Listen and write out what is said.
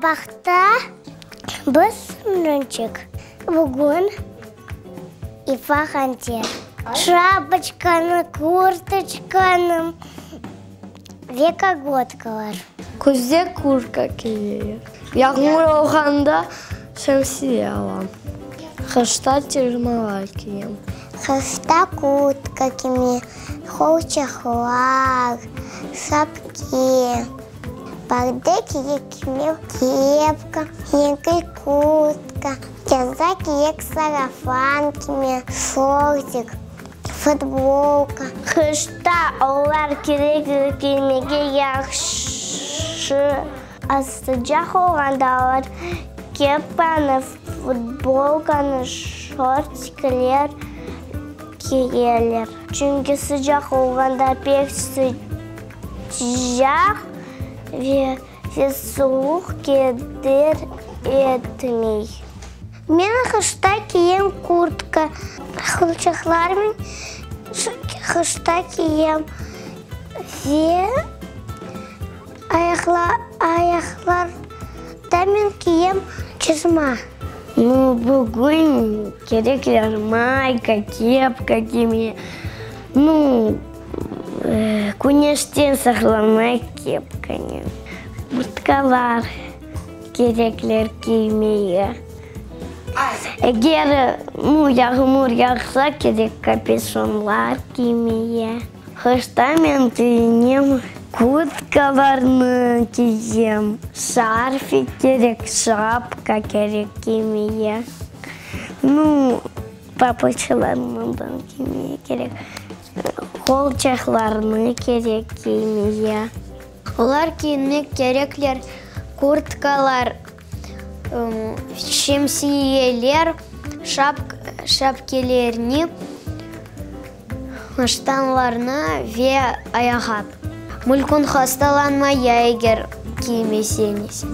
Sabahta biz mınçıq. Bugün İfa Hanter. Şapoçkanı, kurtoçkanı ve kogotkalar. Küzde kurtka kiyeyim. Yağmur olğanda şemsiye alam. Qışta çızmalar kiyem. Qışta kurtka kiyme, qolçaqlar, şapke. Baarde kerek kiymek kepka, yengil kurtka, yazda kerek sarafan kiymek, şortik, futbolka. Qışta olar kerek kiymege yahşı. Sıcaq olğanda olar kepkanı, futbolkanı, şortikler kiyeler. Çünki sıcaq olğanda pek sıcaq ve suvuq keder etmey. Men qışta kiyem kurtka, qolçaqlarnen qışta kiyem ve ayaqlarda men kiyem çızma. Nu, bugün kerekler mayka, kepka kiymege, nu, küneşten saqlanmaq kepkanen, kurtkalar kerekler kiymege. Eger, nu, yağmur yağsa, kerek kapüşonlar kiymege. Qışta men kiyinem, kurtkalarnı kiyem, şarfik kerek, şapka kerek kiymege. Nu, papuçlarnı da kiymege kerek, qolçaqlarnı kerek kiymege. Olar kiyinmek kerekler, kurtkalar, şemsiyeler, şapkelerni. Ştanlarnı ve ayaqqap. Mülkün hastalanmaya eger kiymeseñiz.